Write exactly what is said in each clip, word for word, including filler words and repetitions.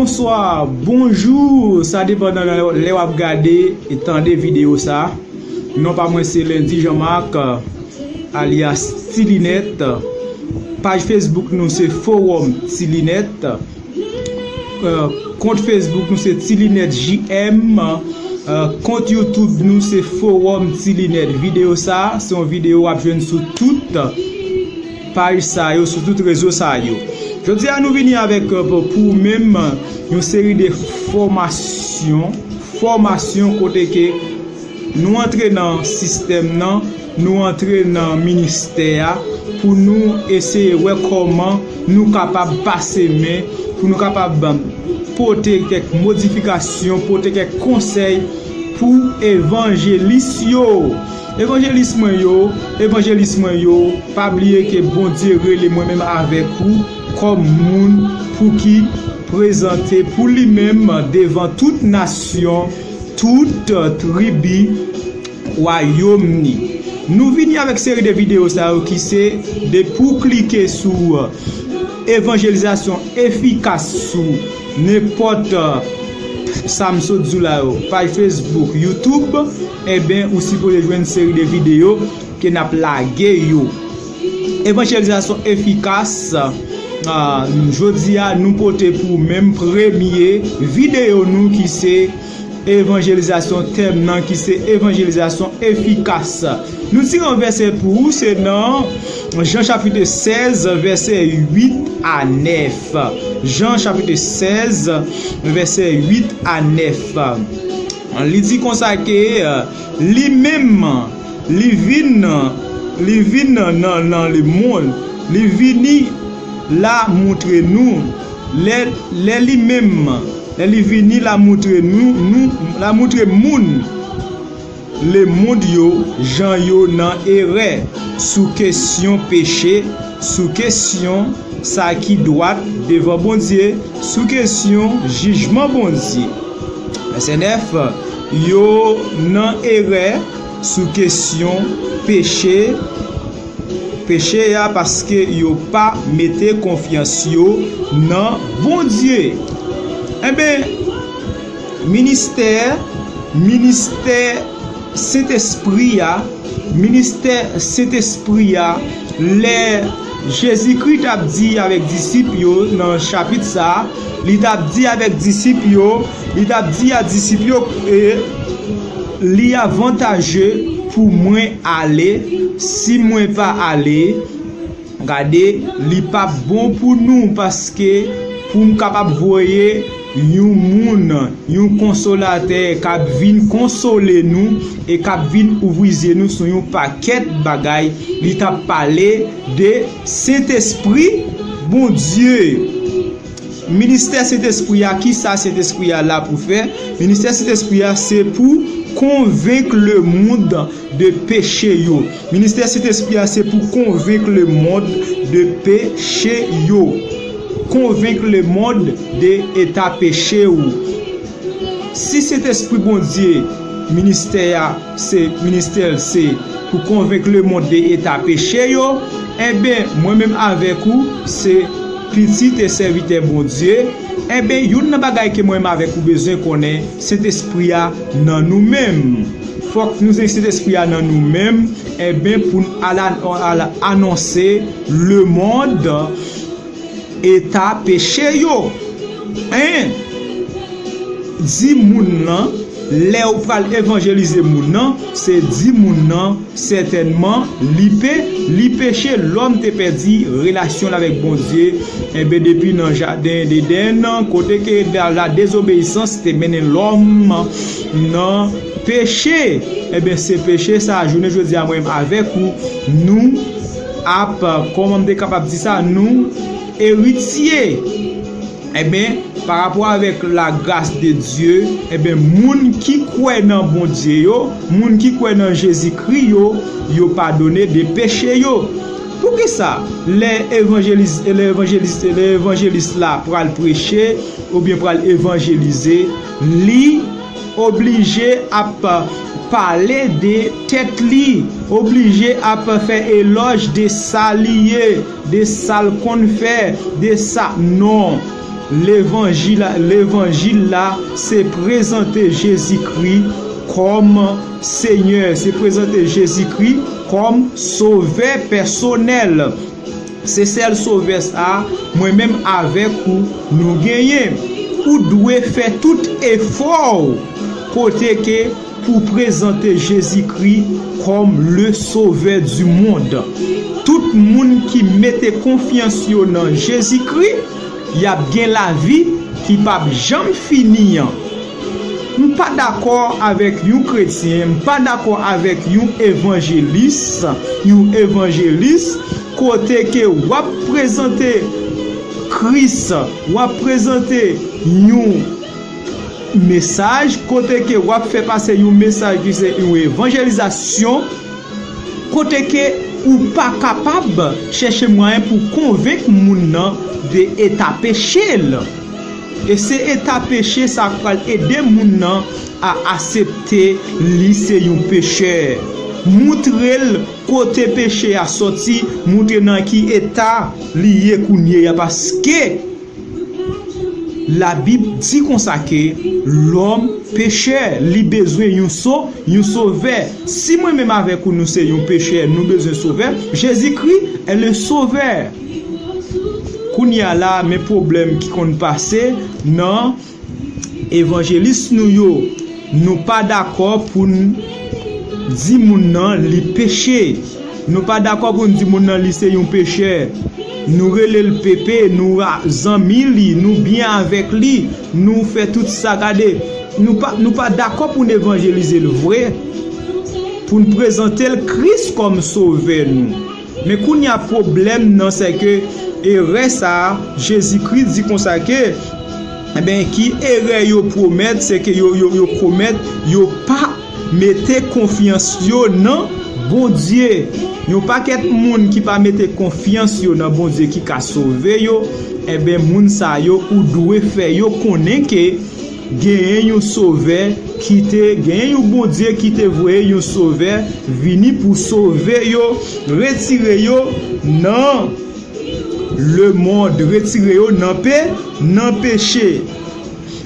Bonswa, bonjou, sa depann nan lè w ap gade e tande videyo sa. Non pa mwen se Lundi Jean Marc, alyas Ti Linèt. Paj Facebook nou se Forum Ti Linèt. Euh, kont Facebook nou se Ti Linèt J M. Euh, kont YouTube nou se Forum Ti Linèt. Videyo sa, se yon videyo w ap jwenn sou tout paj sa yo, sou tout rezo sa yo. Jodi a nou vini avèk, euh, pou, pou ou menm, yon seri de fòmasyon, fòmasyon kote ke nou antre nan sistèm nan, nou antre nan ministè a pou nou eseye wè kòman nou kapab pase men, pou nou kapab pote kèk modifikasyon, pote kèk konsèy pou evanjelis yo. Evanjelis mwen yo, evanjelis mwen yo, pa bliye ke Bondye rele mwen menm avèk ou kòm moun pou ki prezante pou li menm devan tout nasyon, tout tribi wayòm ni. Nou vini avèk seri de videyo sa yo ki se depi w klike sou, euh, evanjelizasyon efikas sou nenpòt, euh, sa m sot di w la yo, paj Facebook, YouTube, enben ou sipoze jwenn seri de videyo ke n ap lage yo. Evanjelizasyon efikas, euh, jodi a nou pote pou menm premye videyo nou ki se evanjelizasyon, tèm nan ki se evanjelizasyon efikas. Nou tire yon vèsè pou ou, se nan Jan chapit sèz, vèsè uit a nèf. Jan chapit sèz, vèsè uit a nèf. Li di konsa ke, euh, li menm, li vin, li vin nan, nan lemonn, li vini la moutre nou, lè, lè li menm, lè li vini la moutre nou, nou, la moutre moun lemonn yo jan yo nan erè sou kesyon peche, sou kesyon sa ki dwat devan Bondye, sou kesyon jijman Bondye. Vèsè nèf, yo nan erè sou kesyon peche, peche a, paske yo pa mete konfyans yo nan Bondye. Enben, ministè, ministè Sentespri a, ministè Sentespri a, lè Jezikri t ap di avèk disip yo nan chapit sa a, li t ap di avèk disip yo, li t ap di a disip yo, e, li avantaje pou mwen ale, si mwen pa ale, gade, li p ap bon pou nou, paske pou m kapab voye yon moun, yon konsolatè k ap vin konsole nou e k ap vin ouvri zye nou sou yon pakèt bagay, li t ap pale de Sentespri Bondye. Ministè Sentespri a, ki sa Sentespri a la pou fè? Ministè Sentespri a se pou konvenk lemonn de peche yo. Ministè Sentespri a se pou konvenk lemonn de peche yo. Konvenk lemonn de eta peche w. Si Sentespri Bondye, ministè a, se, ministè l se pou konvenk lemonn de eta peche yo, enben, mwen menm avèk ou, se pitit e sèvitè Bondye, enben, youn nan bagay ke mwen menm avèk ou bezwen konnen, Sentespri a nan nou menm. Fòk nou gen Sentespri a nan nou menm, enben, pou n al, al anonse lemonn eta peche yo. En, di moun nan, lè ou pral evanjelize moun nan, se di moun nan, sètènman, li pe, li peche, lòm te pèdi relasyon l avèk Bondye. Enben, depi nan jaden Edenn, kote ke la, la dezobeyisans te mennen lòm nan peche. Enben, se peche sa, jounen jodi a, mwen menm avèk ou, nou ap, kòman m te kapab di sa, nou eritye. Enben, pa rapò avèk lagras de Dye, enben, moun ki kwè nan Bondye yo, moun ki kwè nan Jezikri yo, yo padone de peche yo. Poukisa lè evanjelis, lè evanjelis, lè evanjelis la pral preche oubyen pral evanjelize, li oblije ap pale de tèt li, oblije ap fè elòj de sa li ye, de sa l konn fè, de sa, non. Levanjil, levanjil la, se prezante Jezikri kòm Senyè, se prezante Jezikri kòm Sovè pèsonèl. Se sèl Sovè sa a, mwen menm avèk ou, nou genyen. Ou dwe fè tout efò w kote ke pou prezante Jezikri kòm le Sovè di mond. Tout moun ki mete konfyans yo nan Jezikri, y ap gen lavi ki p ap janm fini an. M pa dakò avèk yon kretyen, m pa dakò avèk yon evanjelis, yon evanjelis, kote ke w ap prezante Kris, w ap prezante yon mesaj, kote ke w ap fè pase yon mesaj ki se yon evanjelizasyon, kote ke ou pa kapab chèche mwayen pou konvenk moun nan de eta peche l. E se eta peche sa k pral ede moun nan a aksepte li se yon pechè. Moutre l kote peche a soti, moutre nan ki eta li ye kounye a, paske Labib di konsa ke lòm pechè, li bezwen yon so, yon sovè. Si mwen menm avèk ou nou se yon pechè, nou bezwen sovè, Jezikri est le Sauveur. Kounye a la, men pwoblèm ki konn pase nan evanjelis nou yo. Nou pa dakò pou n di moun nan li peche. Nou pa dakò pou n di moun nan li se yon pechè. Nou rele l Pepe, nou a- zanmi li, nou byen avèk li, nou fè tout sa. Gade, nou pa, nou pa dakò pou n evanjelize l vre, pou n prezante l Kris kòm Sovè nou. Men kounye a pwoblèm nan, se ke erè sa a, Jezikri di konsa ke, enben, ki erè yo pwomèt, se ke yo, yo, yo komèt, yo pa mete konfyans yo nan Bondye. Yon pakèt moun ki pa mete konfyans yo nan Bondye ki ka sove yo, enben, moun sa yo, ou dwe fè yo konnen ke genyen yon sovè ki te, genyen yon Bondye ki te voye yon sovè vini pou sove yo, retire yo nan lemonn, retire yo nan pe, nan peche.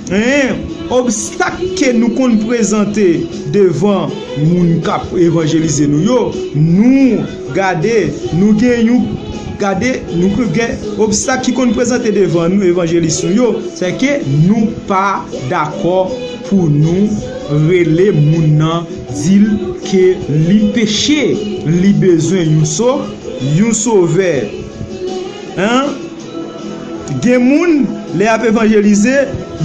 En, obstak ke nou konn prezante devan moun k ap evanjelize nou yo, nou gade, nou gen yon, gade, nou gen obstak ki konn prezante devan nou, evanjelis nou yo, se ke nou pa dakò pou nou rele moun nan, di l ke li peche, li bezwen yon so, yon sovè. Hein? Gen moun, lè y ap evanjelize,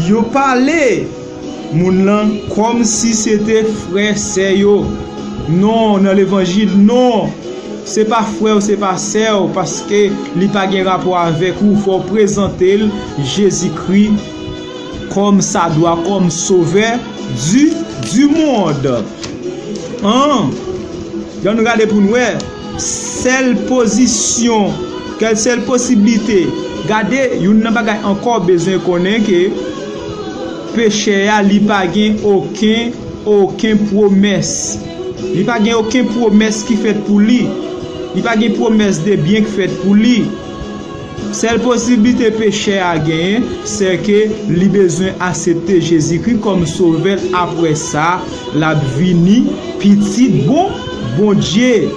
yo pale moun lan kòmsi se te frè, sè yo. Non, nan levanjil, non. Se pa frè w, se pa sè w, paske li pa gen rapò avèk ou. Fò w prezante l Jezikri kòm sa dwa, kòm Sovè du, du monde. An, jan nou gade pou n wè, sèl pozisyon, kèl sèl posiblite. Gade, youn nan bagay ankò bezwen konnen ke pechè a, li pa gen okenn, okenn pwomès. Li pa gen okenn pwomès ki fèt pou li. Li pa gen pwomès de byen ki fèt pou li. Sèl posiblite pechè a genyen, se ke li bezwen aksepte Jezikri kòm Sovè l. Apre sa, l ap vini pitit bon Bondye.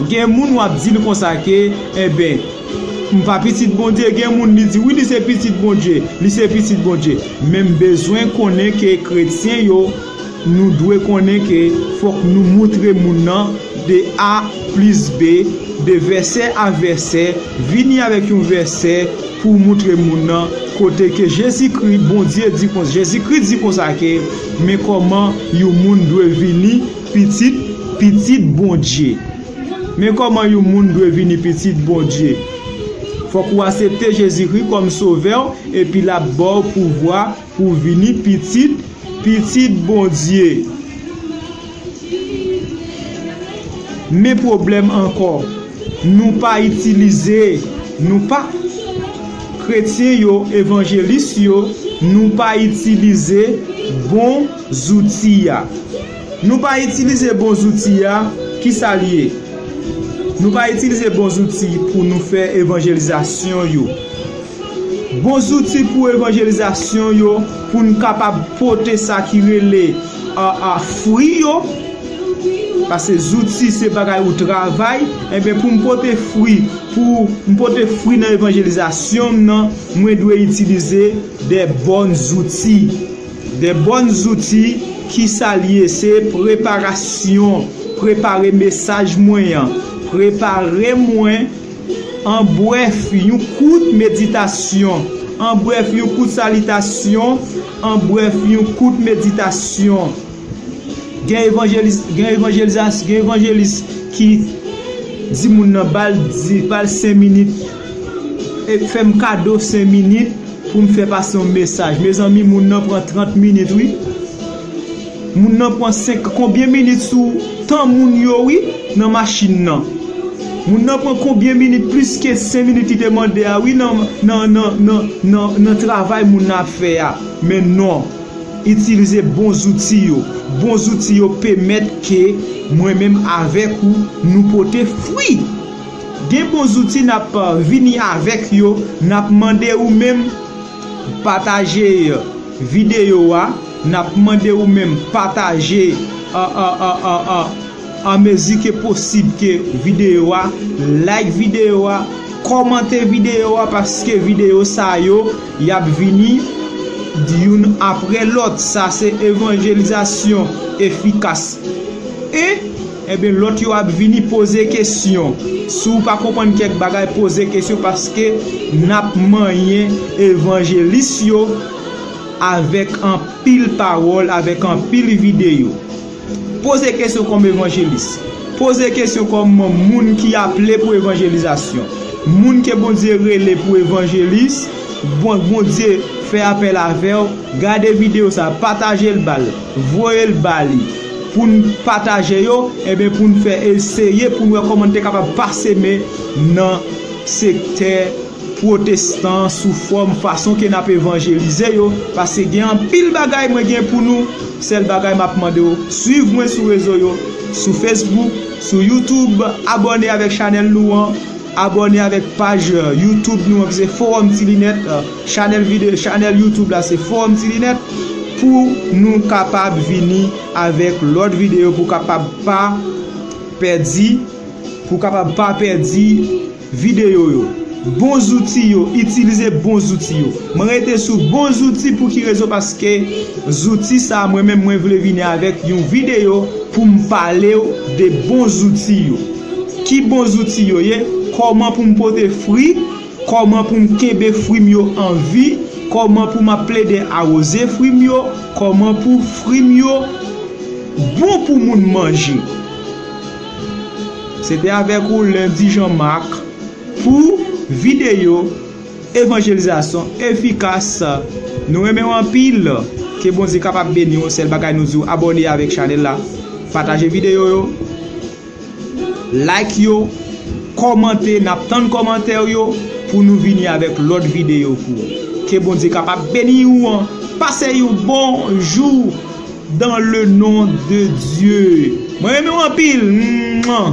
Gen moun w ap di l konsa ke, enben, m pa pitit Bondye. Gen moun li di, wi, li se pitit Bondye, li se pitit Bondye. Men m bezwen konnen ke kretyen yo, nou dwe konnen ke fòk nou moutre moun nan de A plis B, de vèsè a vèsè, vini avèk yon vèsè pou moutre moun nan kote ke Jezikri, Bondye di kon, Jezikri di konsa ke, men kòman yon moun dwe vini pitit, pitit Bondye. Men kòman yon moun dwe vini pitit Bondye. Fòk ou aksepte Jezikri kòm Sovè w, epi l ap ba w pouvwa pou w vini pitit, pitit Bondye. Men pwoblèm ankò, nou pa itilize, nou pa, kretyen yo, evanjelis yo, nou pa itilize bon zouti a. Nou pa itilize bon zouti a, kisa l ye? Nou pa itilize bon zouti pou nou fè evanjelizasyon yo. Bon zouti pou evanjelizasyon yo, pou n kapab pote sa ki rele a, a, fwi yo. Paske zouti se bagay ou travay, enben pou m pote fwi, pou m pote fwi nan evanjelizasyon m nan, mwen dwe itilize de bòn zouti. De bòn zouti, ki sa l ye? Se preparasyon, prepare mesaj mwen an, prepare mwen an brèf, yon kout meditasyon, an brèf, yon kout salitasyon, an brèf, yon kout meditasyon. Gen evanjelis, gen evanjelis, gen evanjelis ki di moun nan, ba l di, ba l senk minit, e fè m kado senk minit pou m fè pase yon mesaj. Mezanmi, moun nan pran trant minit, wi. Moun nan pran senk, konbyen minit sou tan moun yo, wi, nan machin nan. Moun nan pran konbyen minit plis ke senk minit li te mande a, wi, nan, nan, nan, nan, nan, nan travay moun nan ap fè a. Men non, itilize bon zouti yo. Bon zouti yo pèmèt ke mwen menm avèk ou, nou pote fwi. Gen bon zouti n ap, uh, vini avèk yo, n ap mande ou menm pataje videyo a, n ap mande ou menm pataje, uh, uh, uh, uh, uh, anmezi ke posib ke videyo a, like videyo a, kòmante videyo a, paske videyo sa yo, y ap vini youn apre lòt. Sa se evanjelizasyon efikas. E, enben, lòt yo ap vini poze kesyon. Si w pa konprann kèk bagay, poze kesyon, paske n ap manyen evanjelis yo avèk anpil pawòl, avèk anpil videyo. Poze kesyon kòm evanjelis. Poze kesyon kòm moun ki aple pou evanjelizasyon. Moun ke Bondye rele pou evanjelis, bon, Bondye fè apèl avè w, gade videyo sa, pataje l ba l, voye l ba li. Pou n pataje yo, enben pou n fè eseye, pou n wè kòman n te kapab pase men nan sektè pwotestan sou fòm fason ke n ap evanjelize yo, paske gen anpil bagay mwen gen pou nou. Sèl bagay m ap mande w, swiv mwen sou rezo yo, sou Facebook, sou YouTube, abòne avèk chanèl nou an, abòne avèk paj, euh, YouTube nou an ki se Forum Ti Linèt, euh, chanèl videyo, chanèl YouTube la se Forum Ti Linèt, pou nou kapab vini avèk lòt videyo pou kapab pa pèdi, pou kapab pa pèdi videyo yo. Bon zouti yo, itilize bon zouti yo. Mwen rete sou bon zouti pou ki rezon? Paske zouti sa, mwen menm, mwen vle vini avèk yon videyo pou m pale w de bon zouti yo. Ki bon zouti yo ye? Kòman pou m pote fwi? Kòman pou m kenbe fwi m yo an vi? Kòman pou m ap plede awoze fwi m yo? Kòman pou fwi m yo bon pou moun manje? Se te avèk ou Lundi Jean Marc pou videyo evanjelizasyon efikas. Nou renmen w anpil. Ke Bondye kapab beni w. Sèl bagay nou di w, abòne avèk chanèl la. Pataje videyo yo. Like yo. Kòmante. N ap tann kòmantè w yo pou nou vini avèk lòt videyo pou ou. Ke Bondye kapab beni w. Pase yon bon jou dans le nom de Dieu. Mwen renmen w anpil. Mwa.